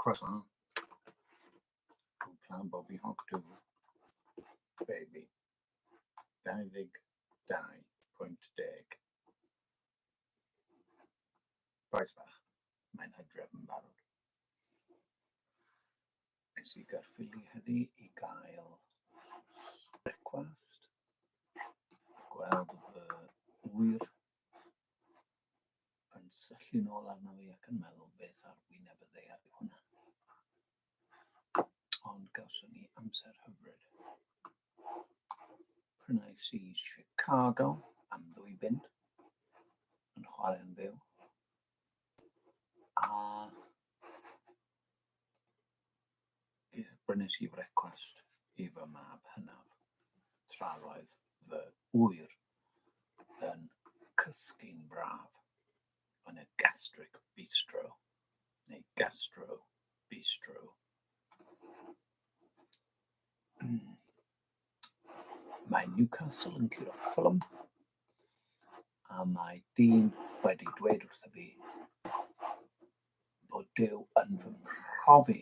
Croissant. Cwpla Bobby Hawk 2. Baby. 22.10. Bois bach, mae'n hydref yn barod. Es i Gaerffili heddi i gael brecwast, gweld fy ŵyr yn syllu nôl arno fi ac yn meddwl beth ar wyneb y ddaear yw hwnna. Ond gawson ni amser hyfryd. Prynais i Chicago am 2 bunt yn chwarae'n fyw. A brynes i frecwast i fy mab hynaf tra roedd fy ŵyr yn cysgu'n braf yn y Gastric Bistro neu Gastro Bistro. Mae Newcastle yn curo Fulham a mae dyn wedi dweud wrtho fi bod Duw yn fy mhrofi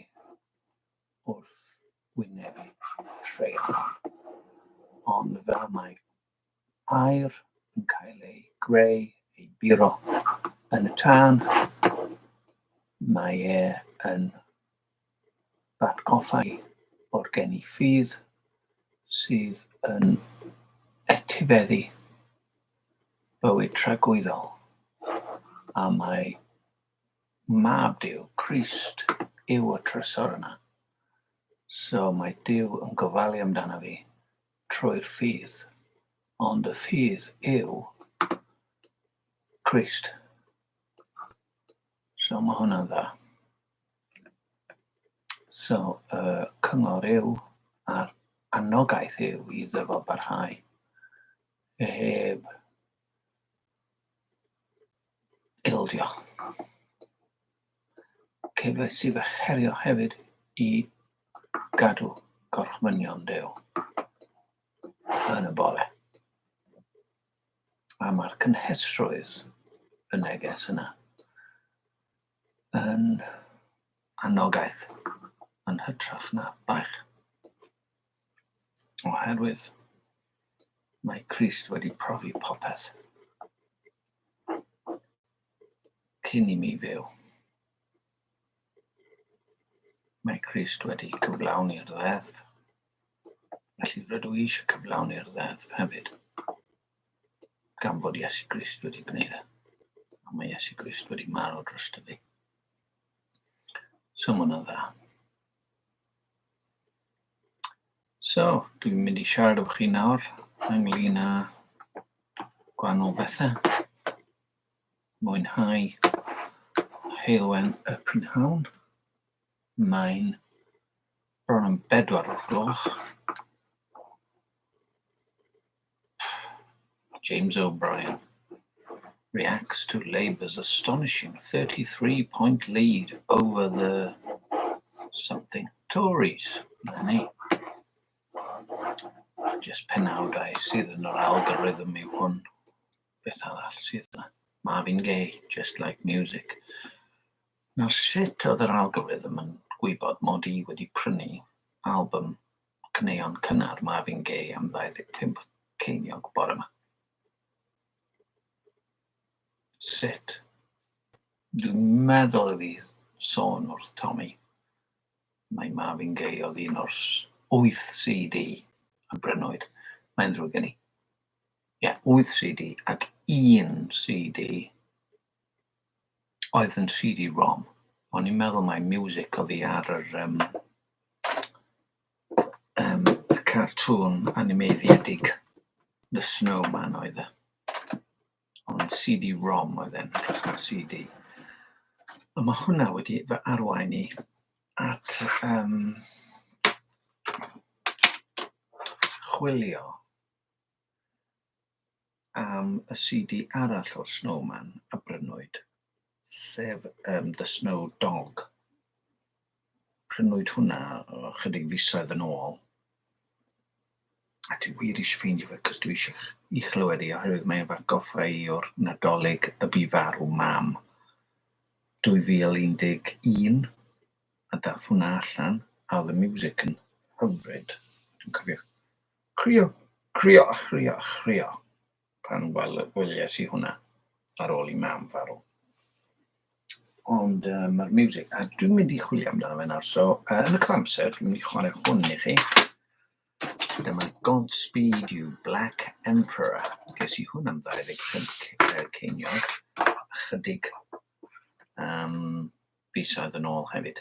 wrth wynebu treial. Ond fel mae aur yn cael ei greu, ei buro yn y tân, mae e yn fy atgoffa i bod gen i ffydd sydd yn etifeddu bywyd tragwyddol, a mae mab Duw, Crist, yw y trysor yna. So mae Duw yn gofalu amdano fi trwy'r ffydd, ond y ffydd yw Crist. So mae hwnna'n dda. So y cyngor yw, a'r anogaeth yw i ddyfal barhau heb ildio. Cefais i fy herio hefyd i gadw gorchmynion Duw yn y bore. A mae'r cynhesrwydd y neges yna yn anogaeth yn hytrach na baich. Oherwydd mae Crist wedi profi popeth cyn i mi fyw. Mae Crist wedi cyflawni'r ddeddf. Felly rydw i eisiau cyflawni'r ddeddf hefyd. Gan fod Iesu Grist wedi gwneud e. A mae Iesu Grist wedi marw drosto fi. So mae hwnna'n dda. So, dwi'n mynd i siarad efo chi nawr ynglyn â gwahanol bethau. Mwynhau heulwen y prynhawn. Mae'n bron yn 4 o'r gloch. James O'Brien reacts to Labour's astonishing 33-point lead over the something Tories. Na ni. Just penawdau sydd yn yr algorithm yw hwn. Beth arall sydd yna? Marvin Gaye, Just Like Music. Nawr, sut oedd yr algorithm yn gwybod mod i wedi prynu album caneuon cynnar Marvin Gaye am 25 ceiniog bore yma? Sut? Dwi'n meddwl i fi sôn wrth Tommy mai Marvin Gaye oedd un o'r wyth CD a brynwyd. Mae'n ddrwg gen i. Ie, yeah, wyth CD ac un CD oedd yn CD-ROM. O'n i'n meddwl mai music oedd hi ar yr y cartŵn animeiddiedig The Snowman oedd e. Ond CD-ROM oedd e'n hytrach na CD. A mae hwnna wedi fy arwain i at chwilio am y CD arall o'r Snowman a brynwyd, sef The Snow Dog. Prynwyd hwnna ychydig fisoedd yn ôl. A dwi wir eisiau ffeindio fe, cos dwi eisiau i chlywed i, oherwydd mae'n fy atgoffa i o'r Nadolig y bu farw mam 2011. A dath hwnna allan, a oedd y music yn hyfryd. Dwi'n cofio crio, crio a chrio a chrio pan welies i hwnna ar ôl i mam farw. Ond mae'r music, a dwi'n mynd i chwilio amdano fe nawr, so yn y cyfamser dwi'n mynd i chwarae hwn i chi. Dyma Godspeed You Black Emperor. Ges i hwn am 25 ceiniog, ychydig fisoedd yn ôl hefyd.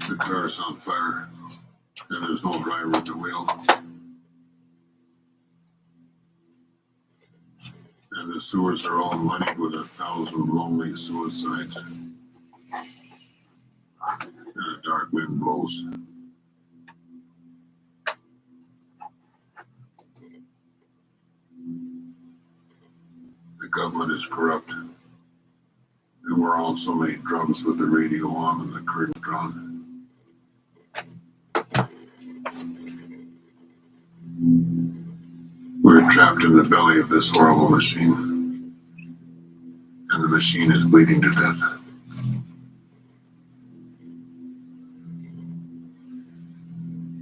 The car is on fire, and there's no driver at the wheel. And the sewers are all muddied with 1,000 lonely suicides. And a dark wind blows. The government is corrupt. And we're all so many drunks with the radio on and the curtains drawn. We're trapped in the belly of this horrible machine, and the machine is bleeding to death.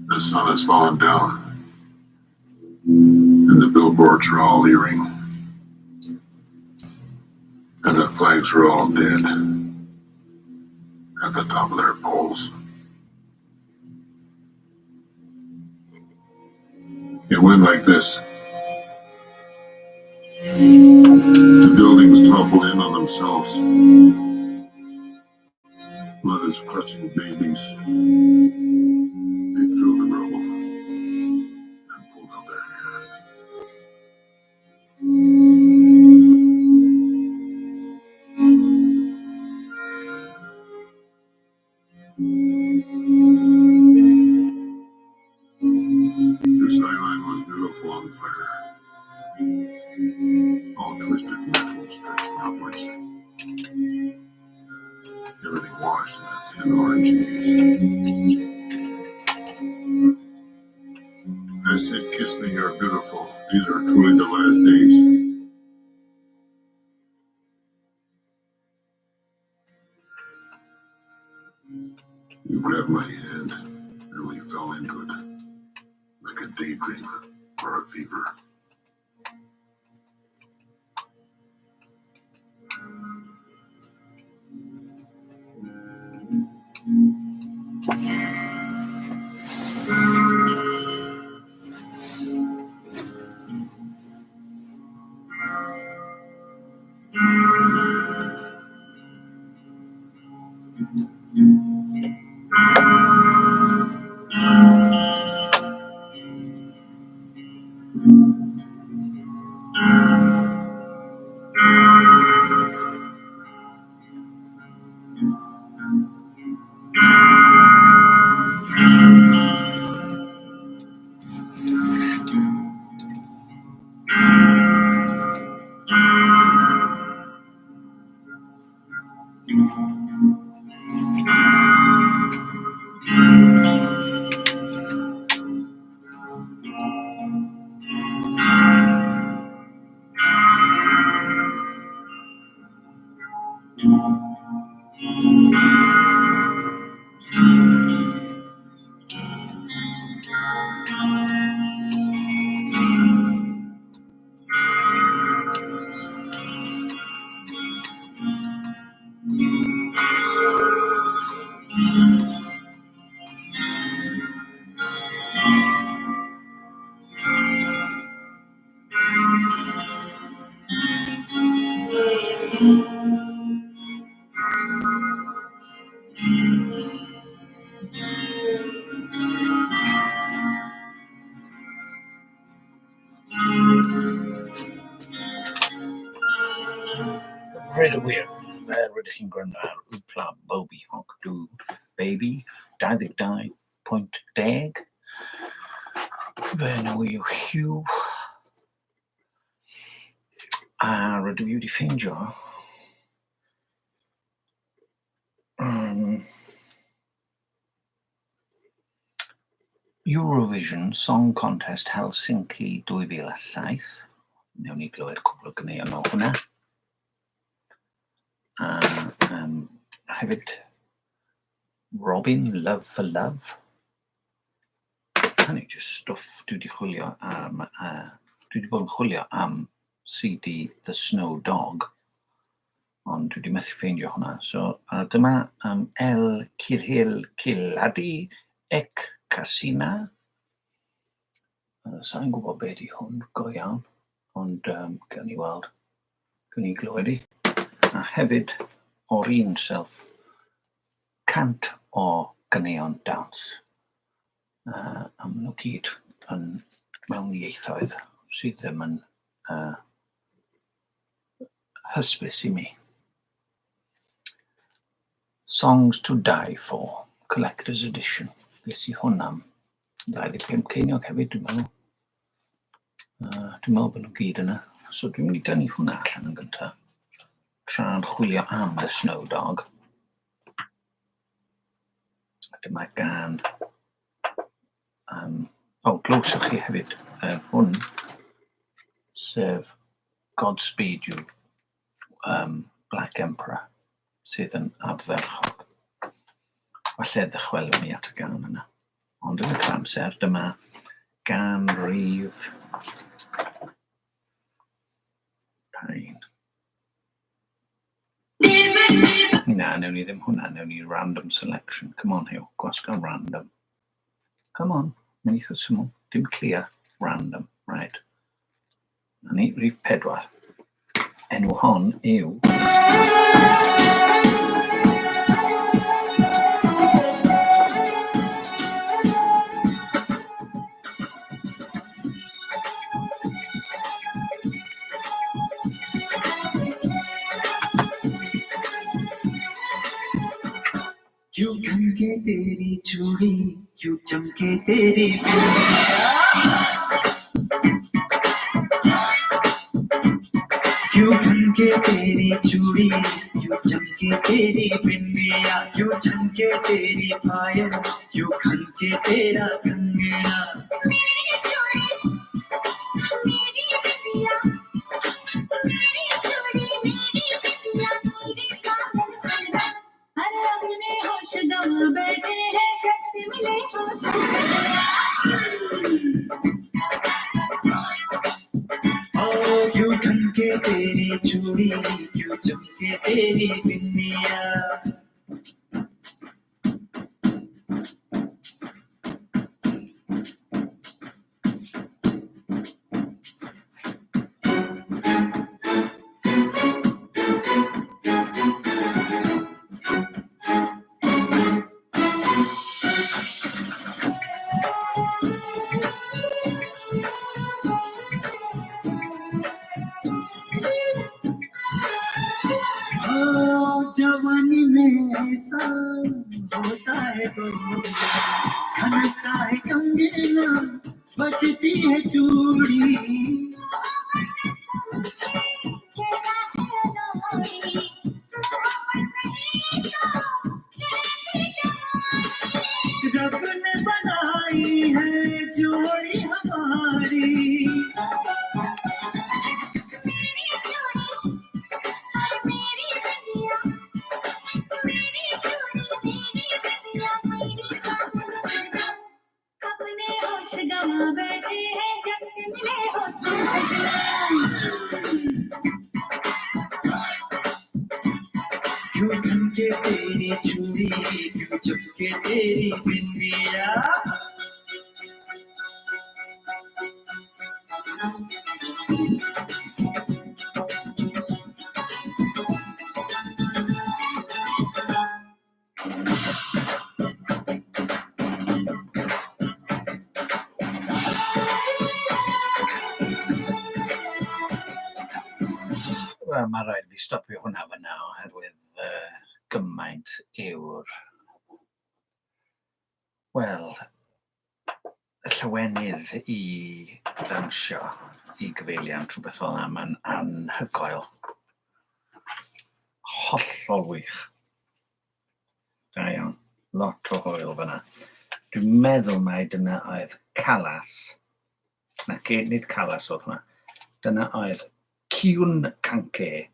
The sun has fallen down, and the billboards are all leering, and the flags are all dead at the top of their poles. It went like this. The buildings toppled in on themselves. Mothers clutching babies picked through the rubble and pulled out their hair. The skyline was beautiful on fire, all twisted metal stretching upwards, everything washed in a thin orange haze. I said, kiss me, you're beautiful. These are truly the last days. You grabbed my hand and we fell into it like a daydream or a fever. Hyfryd y wir. Rydych chi'n gwrando ar Wpla Bobi Honk Do Baby 22.10. Fy enw i yw Hugh. A rydw i wedi ffeindio Eurovision Song Contest Helsinki 2007. Newn ni glywed cwpl o ganeuon o hwnna. A hefyd Robin, Love for Love. Hynny jyst stwff dwi wedi chwilio am, dwi wedi bod yn chwilio am CD The Snow Dog, ond dwi wedi methu ffeindio hwnna. So dyma El Kilhil Kiladi Ek Casina. Sa i'n gwybod be di hwn go iawn, ond gawn ni weld, gawn ni glywed i. A hefyd o'r un self, 100 o ganeuon dawns. A maen nhw gyd yn mewn ieithoedd sydd ddim yn hysbys i mi. Songs to Die For, Collector's Edition. Ges i hwn am 25 ceiniog hefyd, dwi'n meddwl. Dwi'n meddwl bod nhw gyd yna. So dwi'n mynd i dynnu hwnna allan yn gyntaf, tra'n chwilio am The Snow Dog. A dyma gan... O, glywsoch chi hefyd hwn, sef Godspeed You, Black Emperor, sydd yn ardderchog. Falle ddychwelwn ni at y gân yna. Ond yn y cyfamser, dyma gân rif pa un? Na, newn ni ddim hwnna, newn ni random selection. Come on, Huw, gwasga random. Come on, mae'n eitha syml. Dim clear, random, right. Na ni, rhif 4. Enw hon yw... क्यों खनके तेरी चूड़ी, क्यों चमके तेरी बिंदिया, क्यों खनके तेरी चूड़ी, क्यों चमके तेरी बिंदिया, क्यों चमके तेरी पायल, क्यों खनके तेरा कंगना। मेरी चूड़ी, मेरी बिंदिया, मेरी चूड़ी, मेरी बिंदिया, मेरी पायल कंगना। अरे अपने होश गवा बैठे हैं जब से मिले हो तुम सजना। ओ क्यों खनके तेरी चूड़ी, क्यों चमके तेरी बिंदिया। जवानी में ऐसा होता है तो खनकता है कंगना, बजती है चूड़ी। रब ने बनाई है जोड़ी हमारी। मेरी चूड़ी, मेरी बिंदिया, मेरी चूड़ी, मेरी बिंदिया, मेरी पायल कंगना। अपने होश गवा बैठे हैं जब से मिले हो तुम सजना। क्यों खनके तेरी चूड़ी, क्यों चमके तेरी बिंदिया। Wel, Mae rhaid fi stopio hwnna fyna oherwydd gymaint yw'r, wel, y llawenydd i ddawnsio i gyfeiliant rhywbeth fel 'na, mae'n anhygoel. Hollol wych. Da iawn. Lot o hwyl fyna. Dwi'n meddwl mai dyna oedd Calas. Naci, nid Calas oedd hwnna. Dyna oedd Ciwn Canke,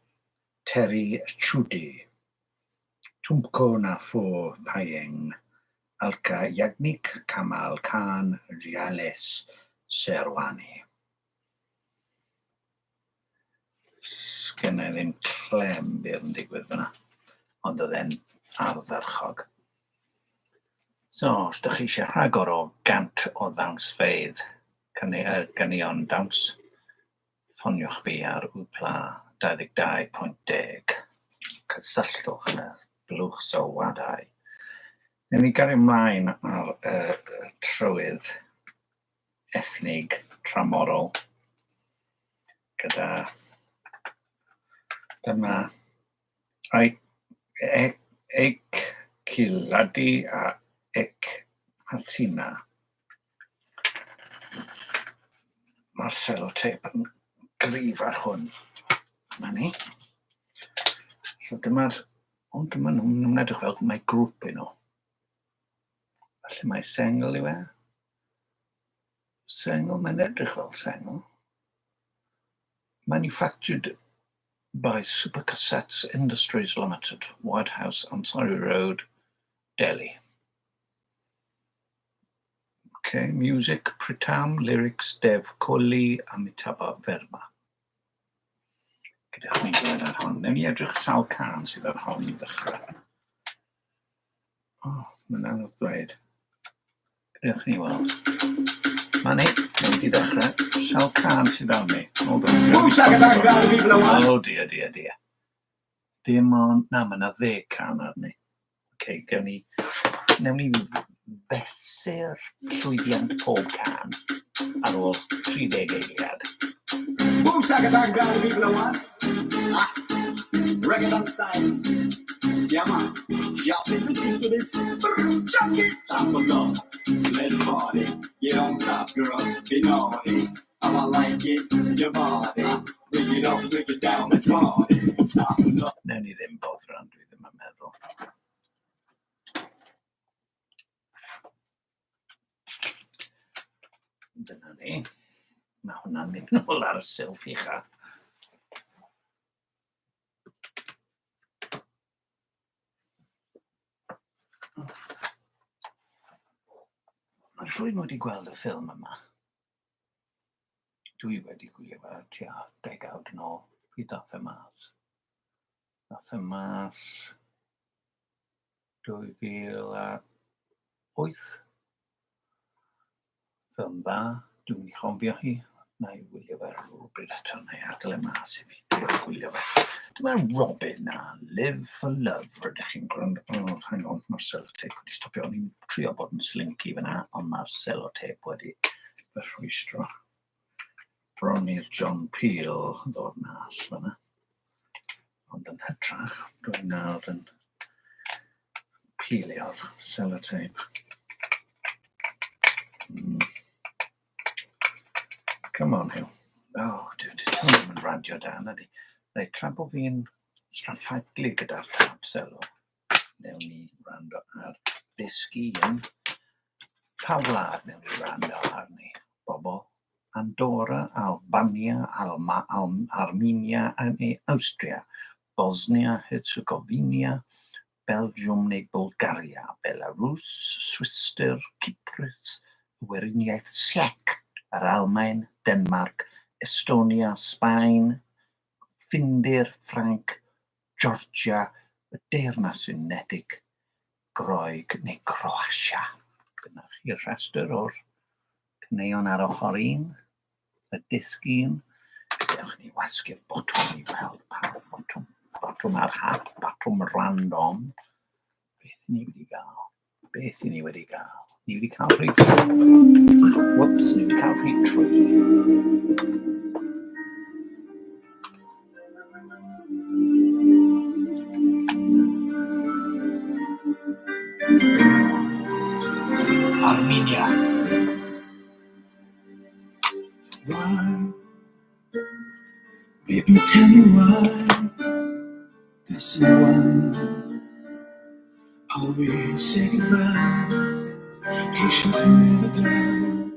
Terry Chudi, Tumko Na Fo Payeng, Alka Yagnik, Kamal Khan, Riales Serwani. Sgenna i ddim clem be oedd yn digwydd fyna, ond oedd e'n ardderchog. So, os ydych chi eisiau rhagor o 100 o ddawnsfeydd caneuon dawns, ffoniwch fi ar Wpla 22.10. Cysylltwch yn y blwch sylwadau. Newn ni gario ymlaen ar y trywydd ethnig tramorol gyda dyma Ek Khiladi a Ek Hasina. Mae'r sellotape yn gryf ar hwn. Dyma ni. So dyma'r... O, dyma nhw. Nhw'n edrych fel mae grŵp i nhw. Falle mae sengl yw e. Sengl, mae'n edrych fel sengl. Manufactured by Super Cassettes Industries Limited, White House, Ansari Road, Delhi. Okay, music, Pritam, lyrics, Dev Kohli, Amitabha Verma. Gadewch ni glywed ar hon. Newn ni edrych sawl cân sydd ar hon i ddechrau. O, mae'n anodd dweud. Gadewch ni weld. Ma ni, mae'n wedi ddechrau. Sawl cân sydd arni. Hold on. Oh dear, dear, dear. Dim ond, na, mae yna 10 cân arni. Oce, gewn ni, newn ni fesur llwyddiant pob cân ar ôl 30 eiliad. Boom shaka bang bang the people I want. Ah, reggaeton style. Yeah man. Y'all been listening to this. Chuck it. Top of love. Let's party. Get on top, girl. Be naughty. How I like it. Your body. Bring it up, bring it down. Let's party. Top of love. Newn ni ddim boddran, dwi ddim yn meddwl. Dyna ni. Mae hwnna'n mynd nôl ar y silff ucha. Mae rhywun wedi gweld y ffilm yma. Dwi wedi gwylio fe tua degawd yn ôl. Pryd dath e mas? Dath e mas 2008. Ffilm dda, dwi'n mynd i chofio hi. Na i wylio fe rhywbryd eto, na i adael e mas i fi drio gwylio fe. Dyma Robin a Live for Love, rydych chi'n gwrando. Oh, hang on, mae'r sellotape wedi stopio. O'n i'n trio bod yn slinky fyna, ond mae'r sellotape wedi fy rhwystro. Bron i'r John Peel ddod mas fyna. Ond yn hytrach, dwi'n nawr yn peelio'r sellotape. Come on, Huw. Oh, dude, dwi ddim yn radio da, na di. Reit, tra bod fi'n straffaglu gyda'r tab selo, newn ni wrando ar ddisg un. Pa wlad newn ni wrando arni, bobl? Andorra, Albania, Alma, Al Armenia, neu Awstria, Bosnia, Herzegovina, Belgiwm neu Bwlgaria, Belarws, Swistir, Cyprus, y Weriniaeth Tsiec, yr Almaen, Denmarc, Estonia, Sbaen, Ffindir, Ffrainc, Georgia, y Deyrnas Unedig, Groeg neu Croatia. Dyna chi'r rhestr o'r caneuon ar ochr un, y disg un. Gadewch i ni wasgu'r botwm i weld pa botwm. Botwm ar hap, botwm random. Beth ni wedi gael? Beth i ni wedi gael? Ni wedi cael rhif... Whoops, ni wedi cael rhif 3. Armenia. Why? Baby, tell me why does someone always say goodbye? He should never die.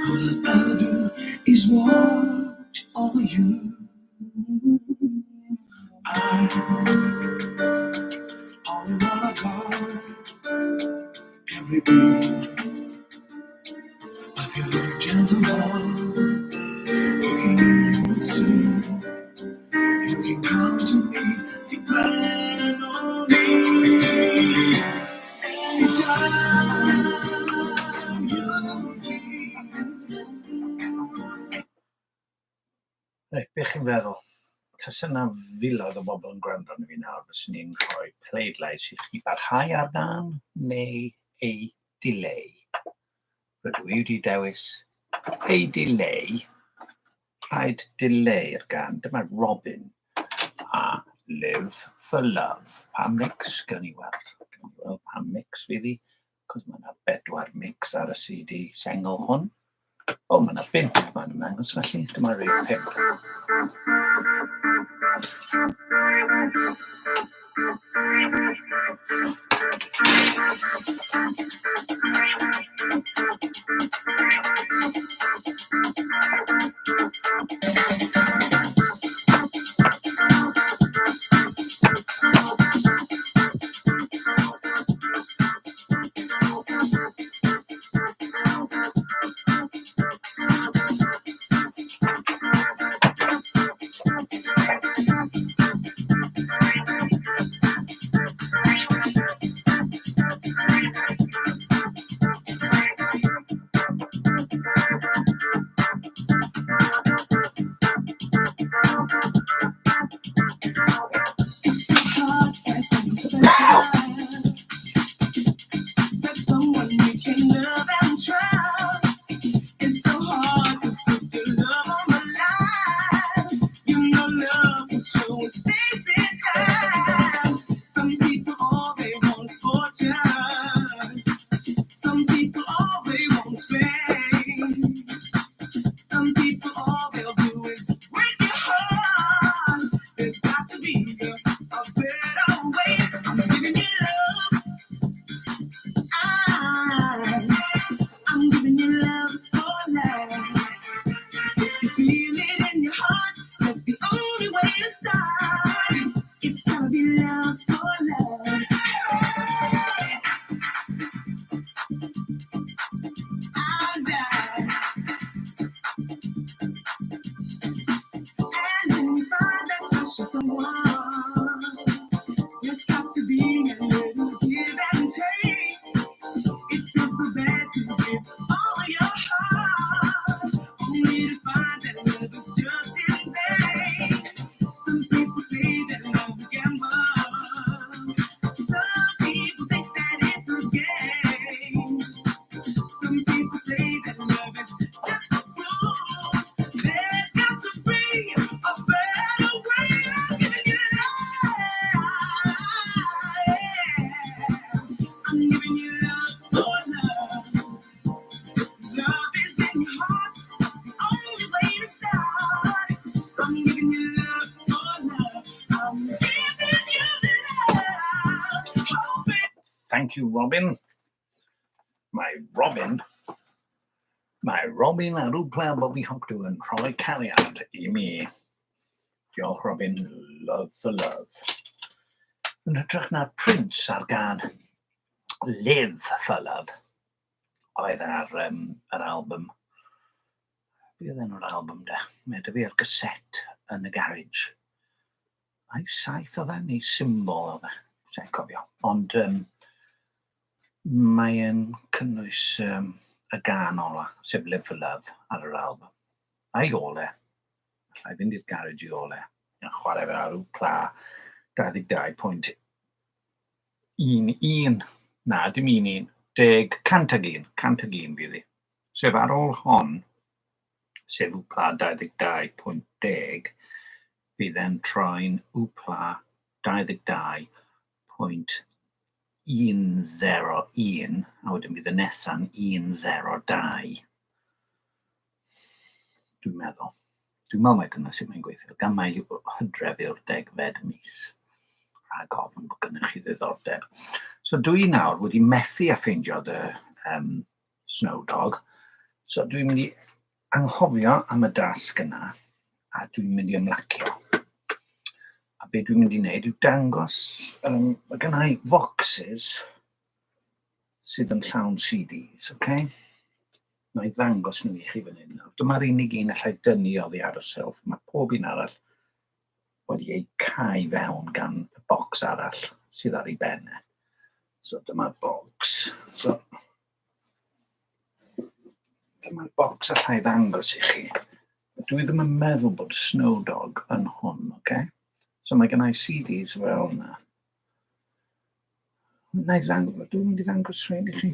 All I ever do is watch over you. I only wanna call every beat of your gentle heart. You can hear and see. You can come to me, depend on me. Anytime you need. Reit, be chi'n feddwl? Tase 'na filoedd o bobl yn gwrando arno fi nawr, fyswn i'n rhoi pleidlais i chi barhau ar gân neu ei dileu. Rydw i wedi dewis ei dileu. Rhaid dileu'r gân. Dyma Robin a Live for Love. Pa mix gawn ni weld? Gawn ni weld pa mix fydd hi? Cos mae yna bedwar mix ar y CD sengl hwn. O, mae yna bump, mae'n ymddangos felly. Dyma rhif 5. Heart has something special. That's someone you can love and trust. It's so hard to put your love on the line. You know love will show its face in time. Some people all they want is fortune. Some people all they want is fame. Some people all they'll do is break your heart. There's got to be a better way. I'm giving you love. I'm giving you love for life. If you feel it in your heart, that's the only way to start. It's gotta be love for love. I die. And when you find that special someone, there's got to be a little give and take. It feels so bad to give all of your heart, only to find that love is just in vain. Some people say that love's a gamble. Some people think that it's a game. Some people say that love is just a fool. There's got to be a better way. I'm giving you love. I'm giving you love for love. Love is in your heart. That's the only way to start. I'm giving you love for love. I'm giving you love. Hoping. Thank you, Robin. Mae Robin, mae Robin ar Wpla Bobby Hocdw yn rhoi cariad i mi. Diolch, Robin. Love for Love. Yn hytrach na'r Prince ar gân Live for Love oedd ar yr album. Be oedd enw'r album de? Mae 'da fi ar gaset yn y garage. Ai 7 oedd e neu Symbol oedd e? Sa'n cofio. Ond mae'n cynnwys y gân ola, sef Live for Love, ar yr album. A'i ole. Alla i fynd i'r garage i ole. Yn chwarae fe ar Wpla 22.11. Na, dim un un. 10, 101. 101 fydd hi. Sef ar ôl hon, sef Wpla 22.10, bydd e'n troi'n Wpla 22.11. 101, a wedyn bydd y nesa'n 102. Dwi'n meddwl. Dwi'n meddwl mai dyna sut mae'n gweithio, gan mai Hydref yw'r degfed mis. Rhag ofn bod gennych chi ddiddordeb. So dwi nawr wedi methu a ffeindio the Snow Dog. So dwi'n mynd i anghofio am y dasg yna a dwi'n mynd i ymlacio. A be dwi'n mynd i wneud yw dangos, mae gynna i foxes sydd yn llawn CDs, oce? Okay? Na i ddangos nhw i chi fan hyn. Dyma'r unig un allai dynnu oddi ar y silff. Mae pob un arall wedi ei cau fewn gan y bocs arall sydd ar ei ben e. So dyma'r bocs. So, dyma'r bocs allai ddangos i chi. Dwi ddim yn meddwl bod Snow Dog yn hwn, oce? Okay? So mae gennau CDs fel yna. Na i ddangos, dwi'n mynd i ddangos rhain i chi.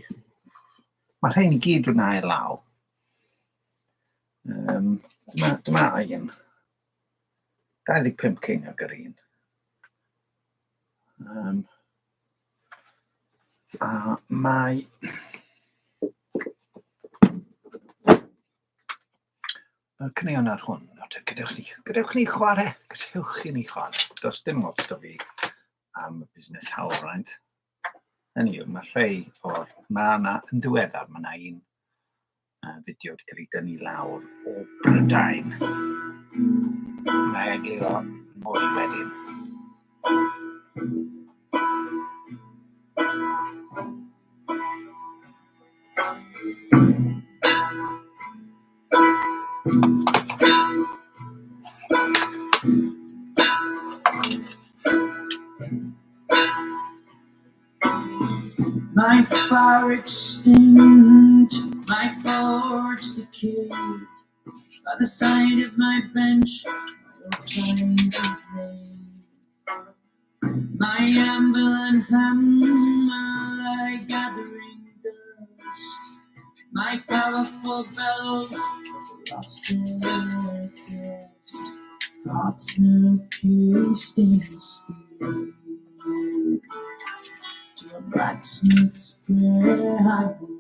Mae rhain i gyd yn ail law. Dyma un. 25 ceiniog yr un. A mae y caneuon ar hwn. Nawr te, gadewch ni, gadewch ni chwarae, gadewch i ni chwarae. Does dim ots da fi am y busnes hawlfraint. Hynny yw, mae rhai o'r... Mae yna, yn diweddar, mae yna un fideo wedi cael ei dynnu lawr o Brydain. Mae egluro mwy wedyn. My fire extinct, my forge decayed. By the side of my bench, my old times is laid. My anvil and hammer lie gathering dust. My powerful bellows lost in their thrust. Hearts now pierced in steel. To a blacksmith's prayer I will kneel.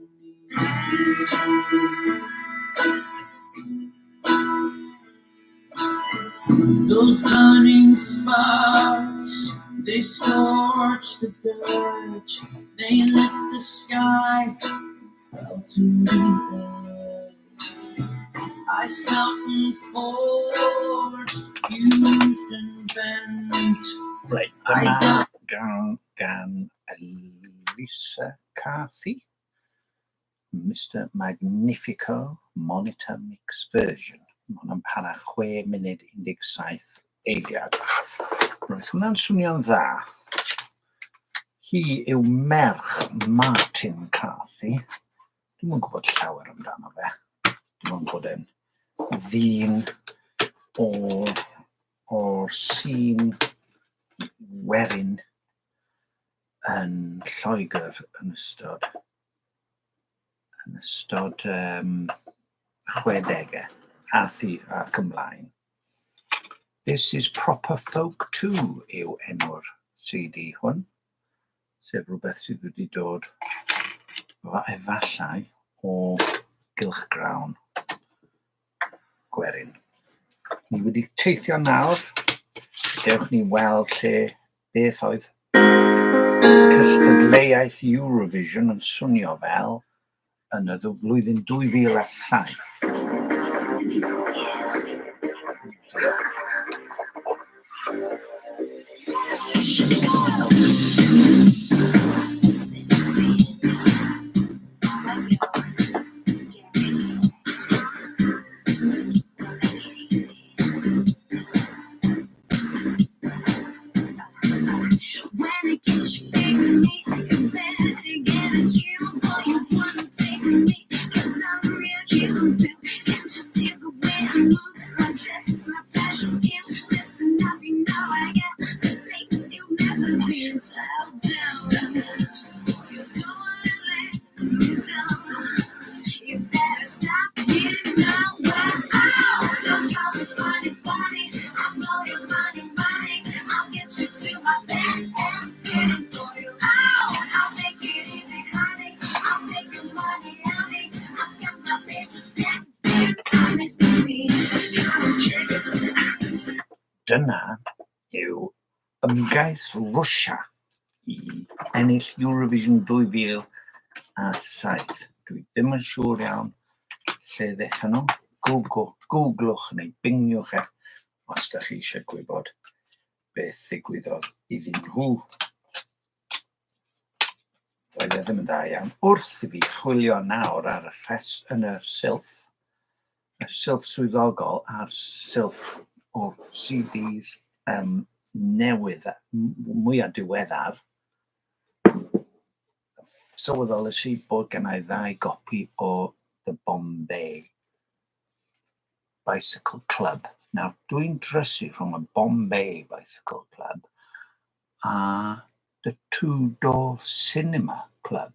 Those burning sparks, they scorch the dirt. They lit the sky, fell to the earth. I smelt and forged, fused and bent. Reit, dyma gan Elisa Carthy, Mr Magnifico Monitor Mix Version. Mae hwnna'n para 6 munud 17 eiliad. Roedd hwnna'n swnio'n dda. Hi yw merch Martin Carthy. Dwi'm yn gwybod llawer amdano fe. Dim ond bod e'n ddyn o'r sîn werin yn Lloegr yn ystod 60au a thu ac ymlaen. This is Proper Folk 2 yw enw'r CD hwn, sef rhywbeth sydd wedi dod efallai o gylchgrawn gwerin. Ni wedi teithio nawr, dewch ni weld lle beth oedd cystadleuaeth Eurovision yn swnio fel yn y flwyddyn 2007. Dyna yw ymgais Rwsia i ennill Eurovision 2007. Dwi ddim yn siŵr iawn lle ddethon nhw. Google, Googlwch neu Bingiwch e os da chi eisiau gwybod beth ddigwyddodd iddyn nhw. Doedd e ddim yn dda iawn. Wrth i fi chwilio nawr ar y rhes yn y silff, y silff swyddogol a'r silff o CDs newydd, mwyaf diweddar, sylweddolais i bod gen i ddau gopi o The Bombay Bicycle Club. Nawr, dwi'n drysu rhwng y Bombay Bicycle Club a The Two Door Cinema Club.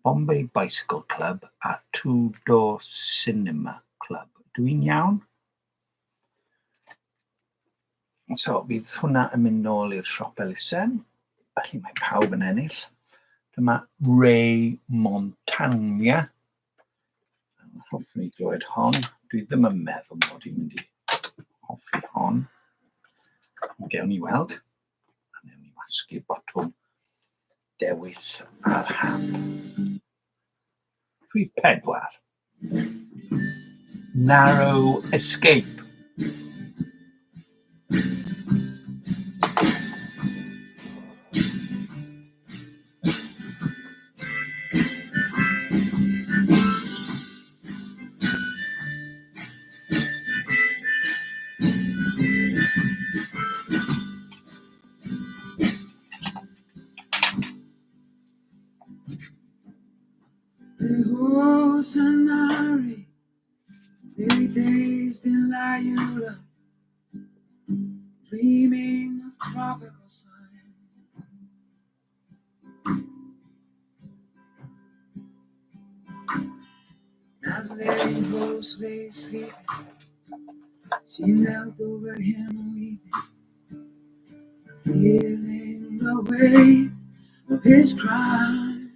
Bombay Bicycle Club a Two Door Cinema Club. Dwi'n iawn? So, fydd hwnna yn mynd nôl i'r siop elusen, felly mae pawb yn ennill. Dyma Ray Montagna. Hoffwn i glywed hon. Dwi ddim yn meddwl mod i'n mynd i hoffi hon. Ond gewn ni weld. A newn ni wasgu botwm dewis ar hap. Rhif 4. Narrow Escape. Dreaming of tropical sun. As they both lay sleeping, she knelt over him weeping, feeling the weight of his crime.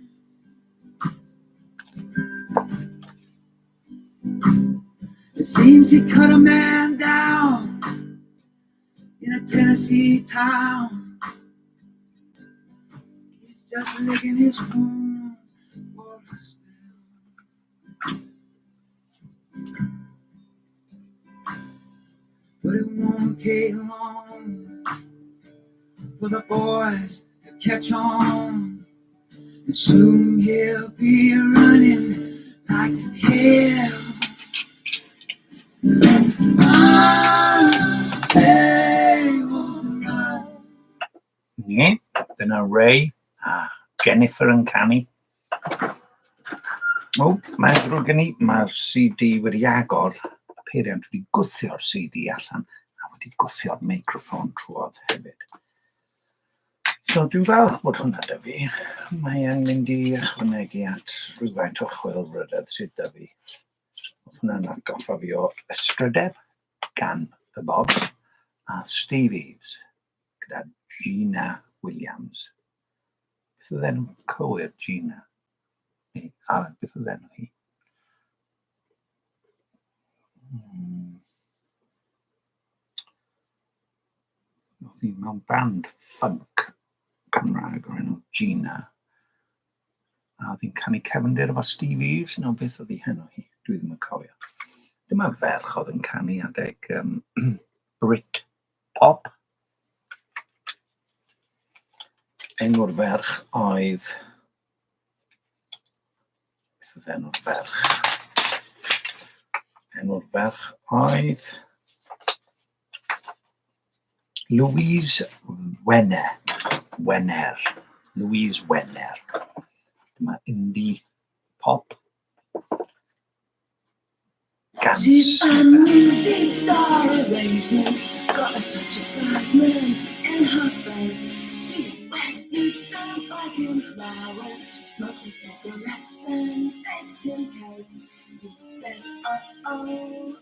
It seems he cut a man down in a Tennessee town. He's just licking his wounds for a spell. But it won't take long for the boys to catch on. And soon he'll be running like hell. Ni, dyna Ray a Jennifer yn canu. O, mae'n ddrwg gen i, mae'r CD wedi agor, y peiriant wedi gwthio'r CD allan a wedi gwthio'r meicroffon trwodd hefyd. So dwi'n falch bod hwnna 'da fi. Mae e'n mynd i ychwanegu at rhywfaint o chwilfrydedd sydd 'da fi. Oedd hwnna'n atgoffa fi o Ystrydeb gan The Bobs a Steve Eaves gyda Gina Williams. Beth oedd enw cywir Gina? Neu, a, beth oedd enw hi? Oedd hi mewn band funk Cymraeg o'r enw Gina. A oedd hi'n canu cefndir efo Steve Eaves? No, beth oedd hi henw hi? Dwi ddim yn cofio. Dyma ferch oedd yn canu adeg Brit Pop. Enw'r ferch oedd... Beth oedd enw'r ferch? Enw'r ferch oedd... Louise Wenner. Wenner. Louise Wenner. Dyma indie pop. Gan She's a Slipper. movie star arrangement, got a touch of Batman in her face. She wears suits and buys him flowers, smokes his cigarettes and bakes him cakes. He says, oh, oh, I love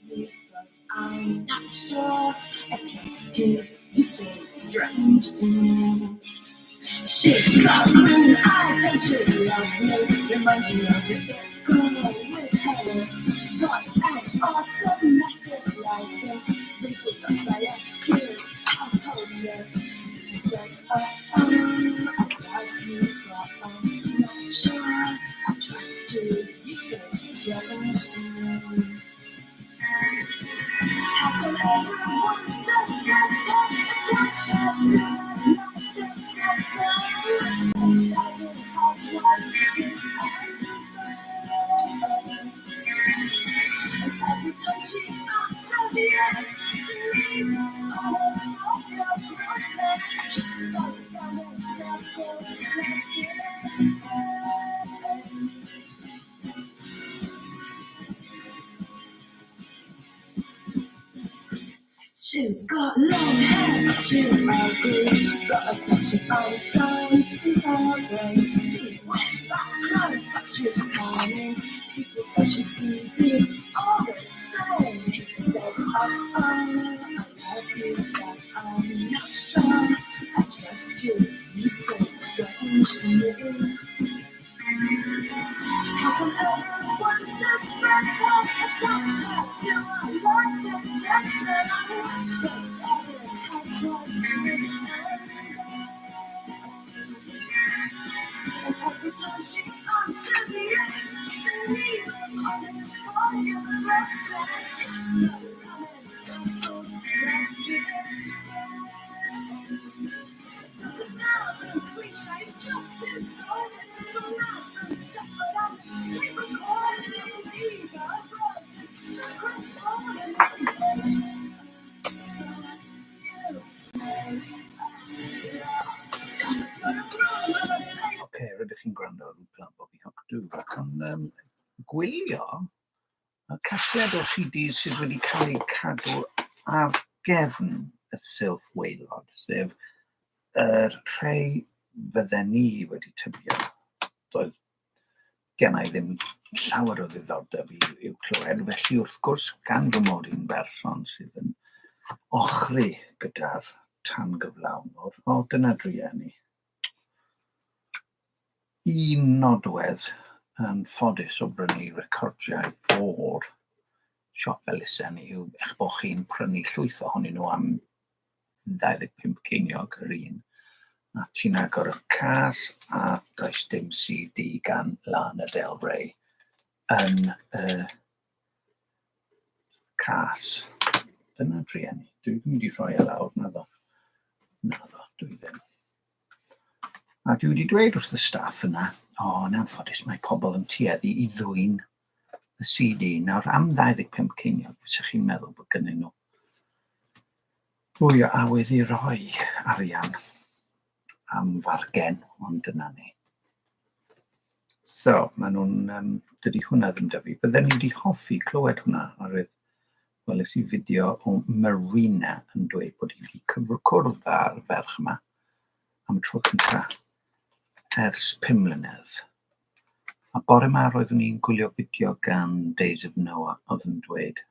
you, but I'm not sure I trust you. You seem strange to me. She's got green eyes and she's lovely. Reminds me of the it girl with her lips. Got an automatic Limited license, Rachel Dostoevsky's household yet. He says, oh, I love you, but I'm not sure I trust you. You say strange to me. How come everyone says that's touch to housewives is And every time she answers yes, the needles always popped up protest. Just go round in circles like this. She's got long hair, she's ugly, got a touch of Einstein to her brain. She wears black clothes, but she's cunning. People say she's easy, all the same. He says, oh, I love you, but I'm not sure I trust you. You say it's strange to me. How come everyone suspects her attached her to a lie detector? I watch the thousand housewives is And every time she answers yes, the needles on his polygraph test just go round in circles like this. It took 1,000 cliches just to start it to the mouth and stuff it on tape recorder. It was either broken, so cross border. Stop, you made us lost. You're the groom of a Oce, rydych chi'n gwrando ar Rwbla Bobby Hocdw ac yn gwylio y casgliad o CDs sydd wedi cael eu cadw ar gefn y silff waelod, sef yr rhai fydden ni wedi tybio doedd genna i ddim llawer o ddiddordeb i'w clywed, felly wrth gwrs gan fy mod i'n berson sydd yn ochri gyda'r tan gyflawnwr, o dyna drueni. Un nodwedd yn ffodus o brynu recordiau o'r siop elusen yw eich bod chi'n prynu llwyth ohonyn nhw am 25 ceiniog yr un. A ti'n agor y cas a does dim CD gan Lana Del Rey yn y cas. Dyna drueni. Dwi ddim wedi rhoi e lawr, naddo. Naddo, dwi ddim. A dwi wedi dweud wrth y staff yna, o, yn anffodus mae pobl yn tueddu i ddwyn y CD. Nawr, am 25 ceiniog, fysech chi'n meddwl bod gynnyn nhw fwy o awydd i roi arian am fargen, ond dyna ni. So, maen nhw'n... dydy hwnna ddim 'da fi. Bydden ni wedi hoffi clywed hwnna, oherwydd weles i fideo o Marina yn dweud bod hi wedi cwrdd â'r ferch yma am y tro cynta ers 5 mlynedd. A bore 'ma roeddwn i'n gwylio fideo gan Days of Noah oedd yn dweud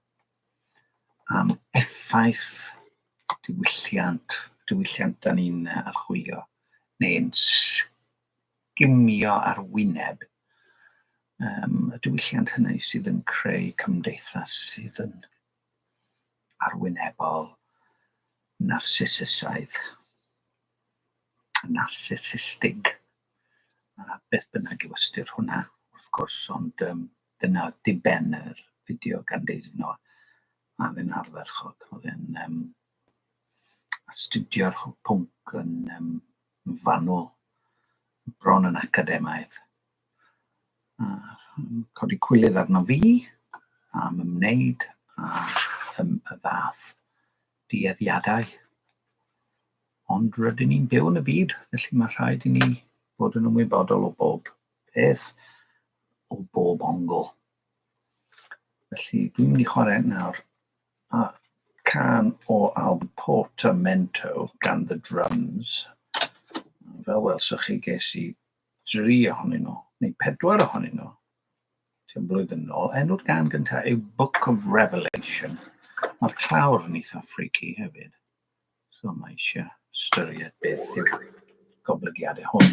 am effaith diwylliant, diwylliant da ni'n archwilio, neu'n sgimio ar wyneb y diwylliant hynny sydd yn creu cymdeithas sydd yn arwynebol, narsisisaidd, narsisistig, a beth bynnag yw ystyr hwnna, wrth gwrs, ond dyna oedd diben yr fideo gan Days of Noah, a oedd e'n ardderchog, oedd e'n astudio'r pwnc yn fanwl, bron yn academaidd. A codi cwilydd arno fi am ymwneud â y fath dueddiadau. Ond rydyn ni'n byw yn y byd, felly mae rhaid i ni fod yn ymwybodol o bob peth, o bob ongl. Felly dwi'n mynd i chwarae nawr a cân o album Portamento gan The Drums. Fel welsoch chi, ges i 3 ohonyn nhw, neu 4 ohonyn nhw, tua blwyddyn yn ôl. Enw'r gân gyntaf yw Book of Revelation. Mae'r clawr yn eitha freaky hefyd. So mae eisiau ystyried beth yw goblygiadau hwn.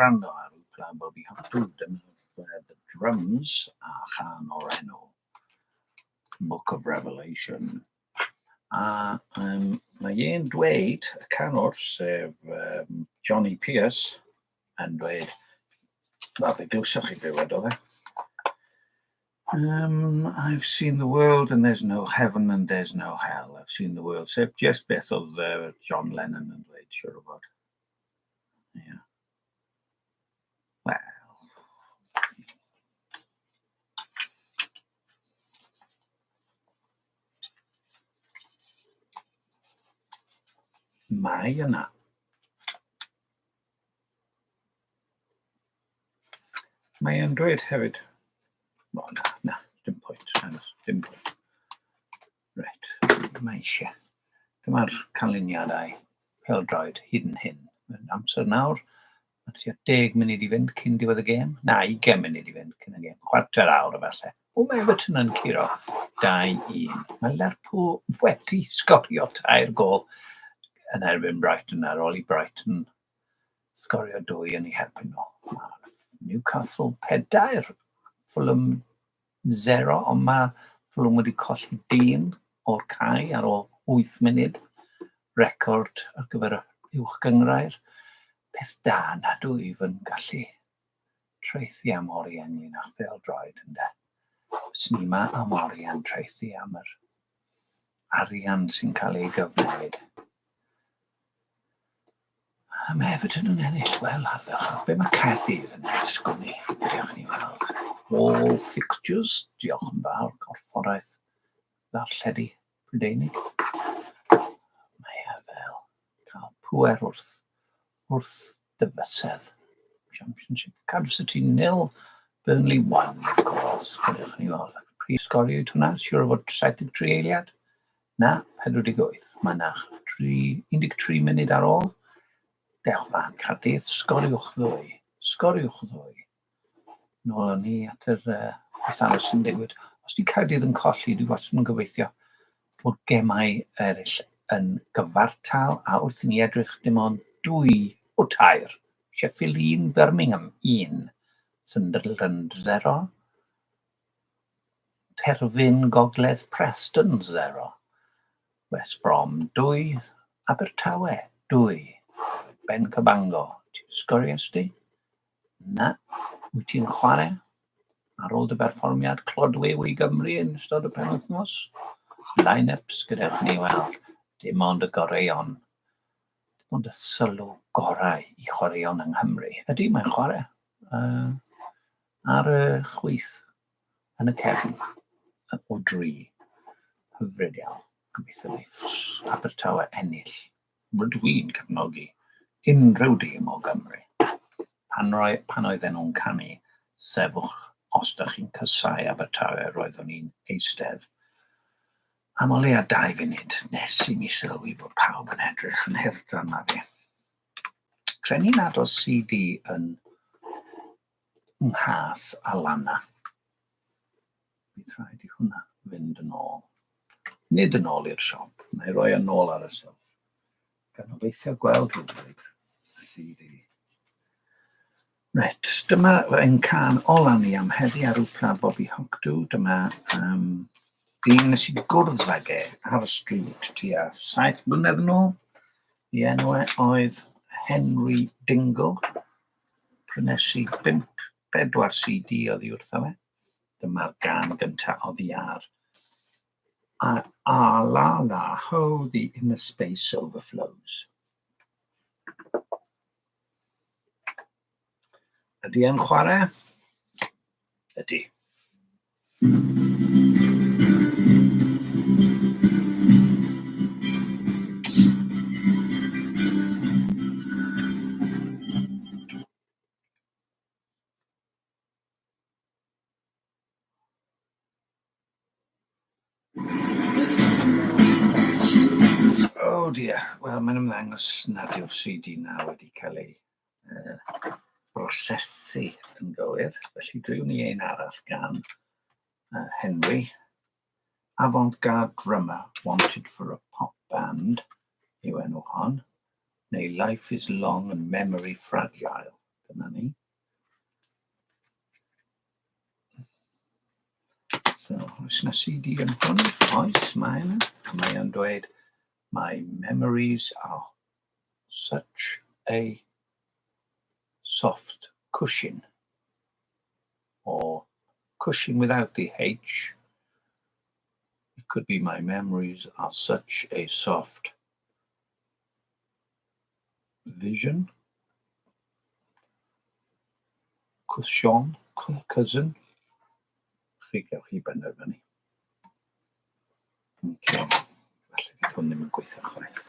gwrando ar Wpla Bobby Hopdw. Dyma The Drums a chan o'r enw Book of Revelation. A mae e'n dweud, y canwr, sef Johnny Pierce, yn dweud, wel, fe glywsoch chi be wedodd e. I've seen the world and there's no heaven and there's no hell. I've seen the world. Sef just beth oedd John Lennon yn dweud, siwr o fod. Yeah. Wel. Mae yna. Mae e'n dweud hefyd... O, na, na, dim pwynt, dim pwynt. Reit, mae eisiau. Dyma'r canlyniadau pêl-droed hyd yn hyn. Mae'n amser nawr, mae tua 10 munud i fynd cyn diwedd y gêm. Na, 20 munud i fynd cyn y gêm. Chwarter awr efallai. O, mae Everton yn curo 2-1. Mae Lerpwl wedi sgorio tair gol yn erbyn Brighton ar ôl i Brighton sgorio dwy yn eu herbyn nhw. Mae Newcastle 4, Fulham 0, ond mae Fulham wedi colli dyn o'r cae ar ôl 8 munud. Record ar gyfer y uwch gynghrair. Peth da nad wyf yn gallu traethu am oriau ynglyn â phêl-droed, ynde. Swn i 'ma am oriau'n traethu am yr arian sy'n cael ei gyfnewid. A mae Everton yn ennill, wel, ardderchog. Be mae Caerdydd yn ei sgwn i? Diolch ni weld. All fixtures, diolch yn fawr, gorfforaeth ddarlledu Prydeinig. Mae e fel cael pŵer wrth, wrth dybysedd. Championship, Cardiff City 0, Burnley 1, of course. Gadewch ni weld. Pryd sgoriwyd hwnna? Siwr o fod 73 eiliad? Na, 48. Mae yna 13 munud ar ôl. Dewch mlaen, Caerdydd, sgoriwch ddwy. Sgoriwch ddwy. Nôl â ni at yr beth arall sy'n digwydd. Os di Caerdydd yn colli, dwi wastad yn gobeithio bod gemau eraill yn gyfartal, a wrth i ni edrych dim ond dwy o tair. Sheffield 1, Birmingham 1, Sunderland 0, Terfyn Gogledd Preston 0, West Brom 2, Abertawe 2, Ben Cabango, ti'n sgoriais di? Na. Wyt ti'n chwarae ar ôl dy berfformiad clodwiw i Gymru yn ystod y penwythnos? Line-ups gadewch ni weld. Dim ond y goreuon. Dim ond y sylw gorau i chwaraeon yng Nghymru. Ydy, mae'n chwarae. Ar y chwith, yn y cefn, o dri. Hyfryd iawn. Gobeithio wneith Abertawe ennill. Rydw i'n cefnogi unrhyw dîm o Gymru. Pan, roi, pan oedden nhw'n canu sefwch os da chi'n cysau Abertawe, roeddwn i'n eistedd am o leia 2 funud nes i mi sylwi bod pawb yn edrych yn hurt arna fi. Treni nad oes CD yn nghas Alana. Bydd rhaid i hwnna fynd yn ôl. Nid yn ôl i'r siop, na i roi yn ôl ar y silff. Gan obeithio gweld rhywbryd y CD. Reit, dyma ein cân ola ni am heddi ar Wpla Bobby Hocdw. Dyma dyn nes i gwrdd ag e ar y stryd tua 7 mlynedd yn ôl. Ei enw e oedd Henry Dingle. Prynes i bump, bedwar CD oddi wrtho fe. Dyma'r gân gyntaf oddi ar A, a la la ho, the inner space overflows. Ydy e'n chwarae? Ydy. Oh dear, wel mae'n ymddangos nad yw'r CD na wedi cael ei brosesu yn gywir, felly driwn ni un arall gan Henry. Avant-garde drummer wanted for a pop band yw enw hon, neu Life is Long and Memory Fragile. Dyna ni. So, oes yna CD yn hwn? Oes, mae yna. A mae o'n dweud, "My memories are such a soft cushion." Or cushion without the H. It could be "My memories are such a soft vision." Cushion, cousin. Chi gewch chi benderfynu. Okay. Falle fydd hwn ddim yn gweithio chwaith.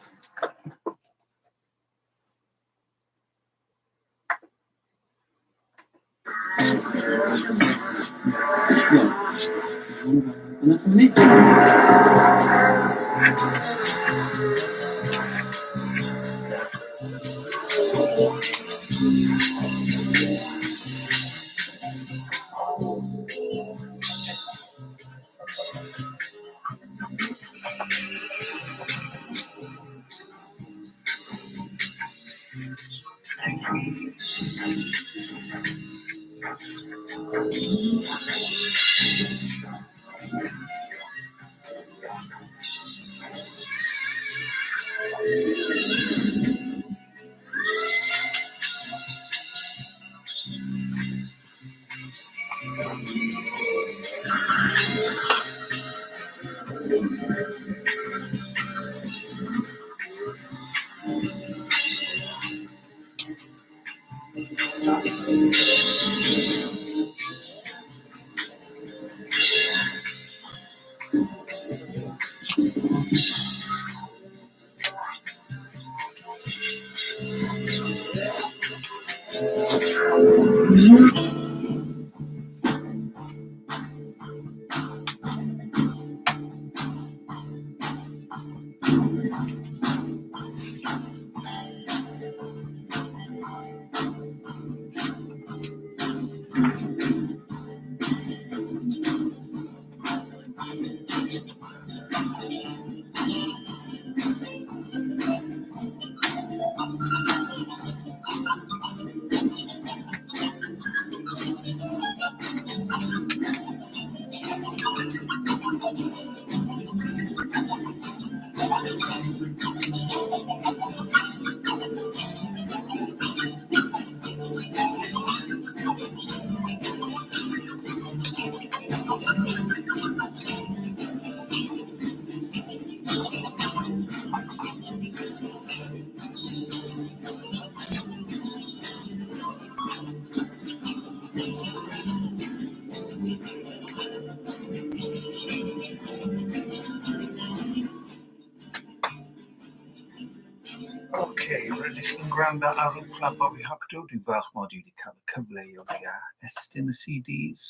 Oce, rydych chi'n gwrando ar Uwchlaw Bobi Hocdw. Dwi'n falch mod i wedi cael y cyfle i o leia estyn y CDs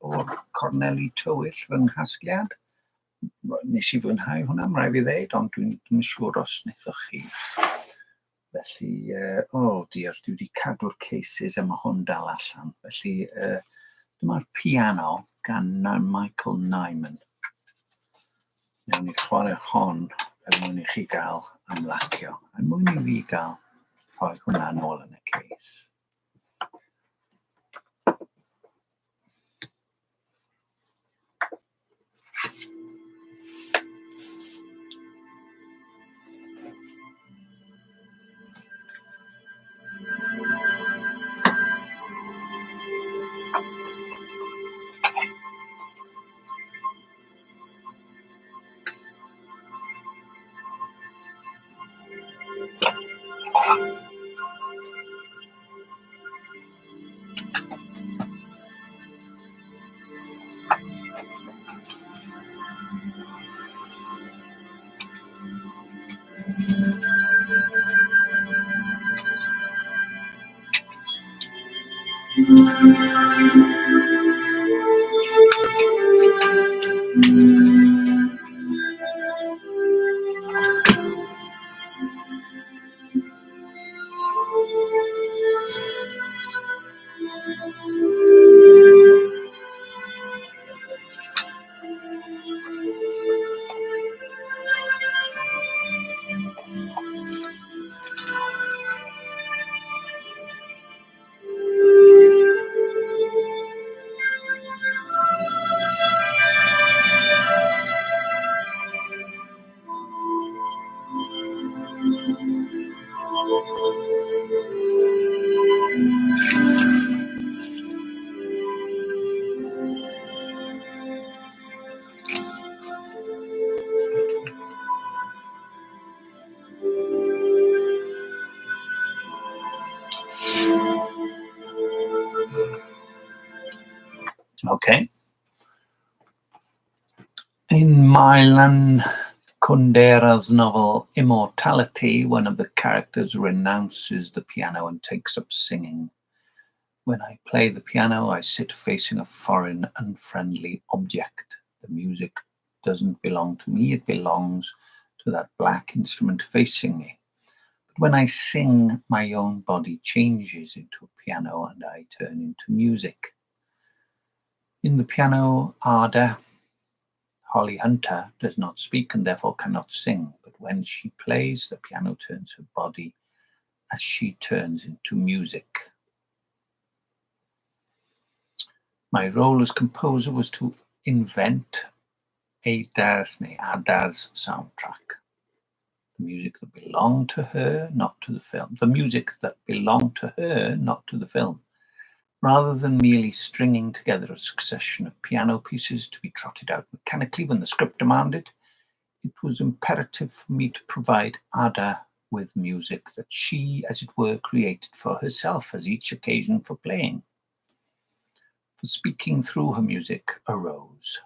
o'r corneli tywyll fy nghasgliad. Nes i fwynhau hwnna, mae rhaid fi ddeud, ond dwi'n ddim yn siŵr os wnaethoch chi. Felly, oh dear, dwi wedi cadw'r cases a mae hwn dal allan. Felly, dyma'r piano gan Michael Nyman. Wnawn ni chwarae hon er mwyn i chi gael ymlacio, er mwyn i fi gael rhoi hwnna nôl yn y case. Okay. In Milan Kundera's novel Immortality, one of the characters renounces the piano and takes up singing. When I play the piano, I sit facing a foreign, unfriendly object. The music doesn't belong to me, it belongs to that black instrument facing me. But when I sing, my own body changes into a piano and I turn into music. In the piano, Ada, Holly Hunter, does not speak and therefore cannot sing, but when she plays, the piano turns her body as she turns into music. My role as composer was to invent Ada's, neu Ada's soundtrack. The music that belonged to her, not to the film. The music that belonged to her, not to the film. Rather than merely stringing together a succession of piano pieces to be trotted out mechanically when the script demanded, it was imperative for me to provide Ada with music that she, as it were, created for herself as each occasion for playing, for speaking through her music arose.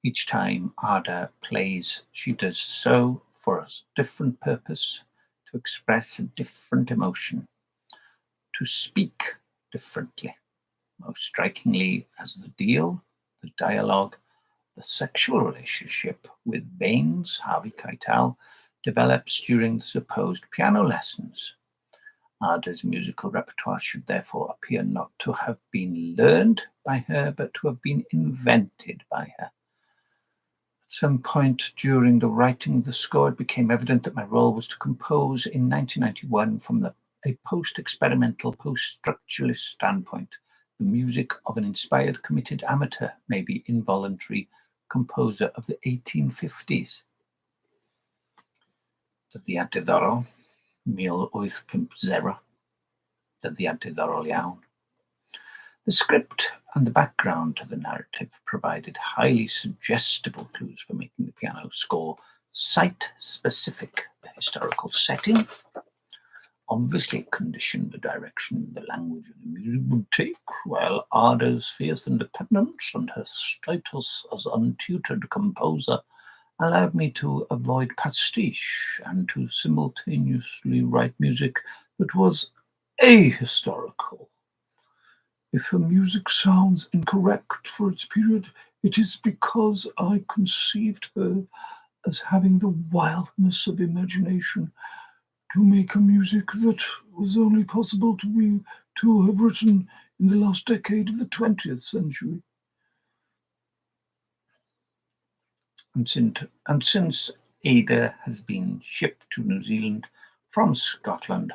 Each time Ada plays, she does so for a different purpose, to express a different emotion, to speak differently. Most strikingly, as the deal, the dialogue, the sexual relationship with Baines, Harvey Keitel, develops during the supposed piano lessons. Ada's musical repertoire should therefore appear not to have been learned by her, but to have been invented by her. At some point during the writing of the score, it became evident that my role was to compose in 1991 from a post-experimental, post-structuralist standpoint, the music of an inspired, committed amateur, maybe involuntary composer of the 1850s. Dyddiad diddorol, 1850. Dyddiad diddorol iawn. The script and the background to the narrative provided highly suggestible clues for making the piano score site-specific. The historical setting obviously conditioned the direction the language of the music would take, while Ada's fierce independence and her status as untutored composer allowed me to avoid pastiche and to simultaneously write music that was ahistorical. If her music sounds incorrect for its period, it is because I conceived her as having the wildness of imagination to make a music that was only possible to have written in the last decade of the 20th century. And since Ada has been shipped to New Zealand from Scotland,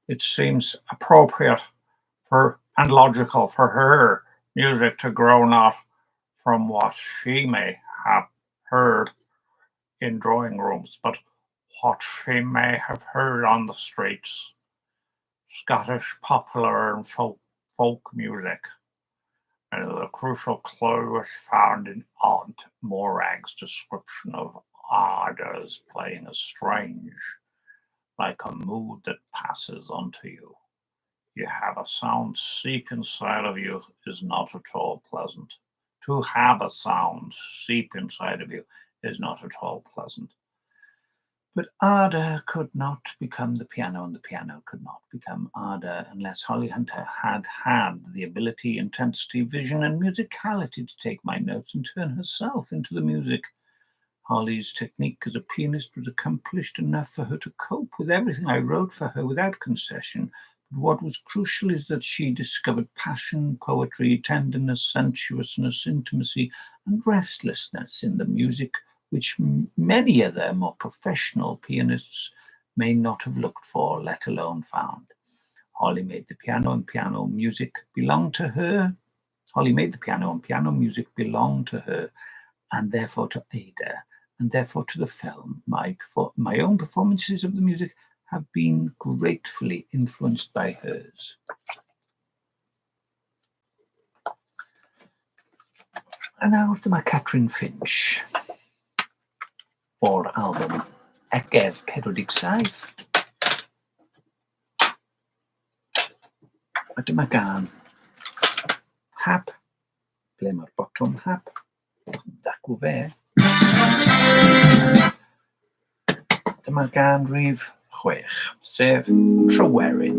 it seems appropriate for and logical for her music to grow not from what she may have heard in drawing rooms, but what she may have heard on the streets. Scottish popular and folk music. And the crucial clue was found in Aunt Morag's description of Ada's playing as strange, like a mood that passes onto you. You have a sound seep inside of you is not at all pleasant. To have a sound seep inside of you is not at all pleasant. But Ada could not become the piano, and the piano could not become Ada unless Holly Hunter had had the ability, intensity, vision, and musicality to take my notes and turn herself into the music. Holly's technique as a pianist was accomplished enough for her to cope with everything I wrote for her without concession. But what was crucial is that she discovered passion, poetry, tenderness, sensuousness, intimacy, and restlessness in the music which many other more professional pianists may not have looked for, let alone found. Holly made the piano and piano music belong to her. Holly made the piano and piano music belong to her, and therefore to Ada, and therefore to the film. My own performances of the music have been gratefully influenced by hers. A nawr dyma Catrin Finch o'r album Egedd 47. A dyma gân Hap. Ble mae'r botwm hap? Dacw fe. Dyma gân rhif 6, sef Tryweryn.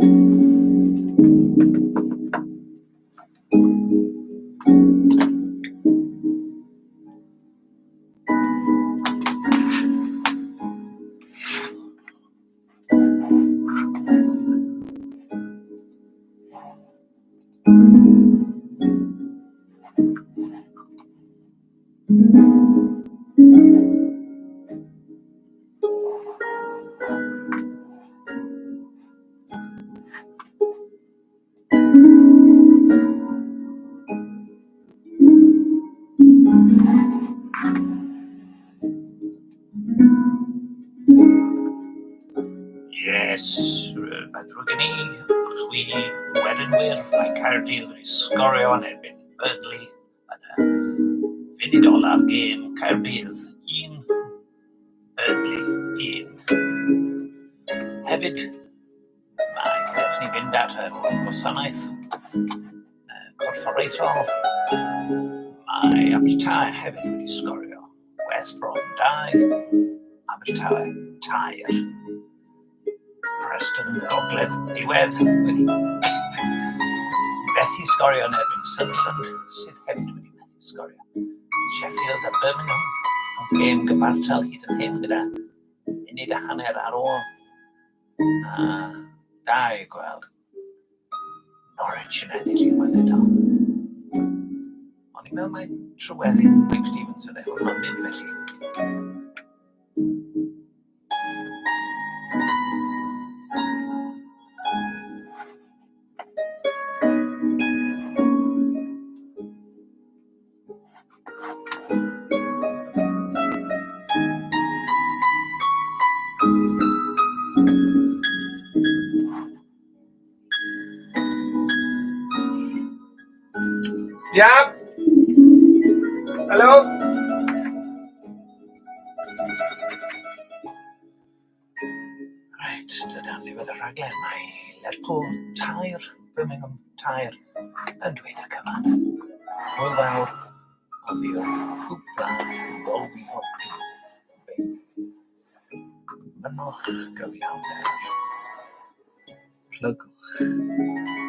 Yes, mae'n ddrwg gen i, chwi werinwyr, mae Caerdydd wedi sgorio yn erbyn Burnley yn y funud ola'r gêm. Caerdydd 1, Burnley 1. Hefyd, mae gewch ni fynd at y gwasanaeth corfforaethol. Mae Abertawe hefyd wedi sgorio. West Brom 2, Abertawe 3. Preston Gogledd diwedd wedi methu sgorio yn erbyn Sunderland, sydd hefyd wedi methu sgorio. Sheffield a Birmingham, ond gêm gyfartal hyd yn hyn gyda munud a hanner ar ôl. A da i gweld Norwich yn ennill unwaith eto. O'n i'n meddwl mai Tryweryn Mike Stevens oedd e, hwn, ond nid felly. Ia? Helo? Reit, dyna ddiwedd y rhaglen. Mae Lerpwl 3, Birmingham 3 yn dweud y cyfan. Hwyl fawr, oddi wrth Cwpla Golby Hawk. Mynnwch gyfiawnder. Plygwch.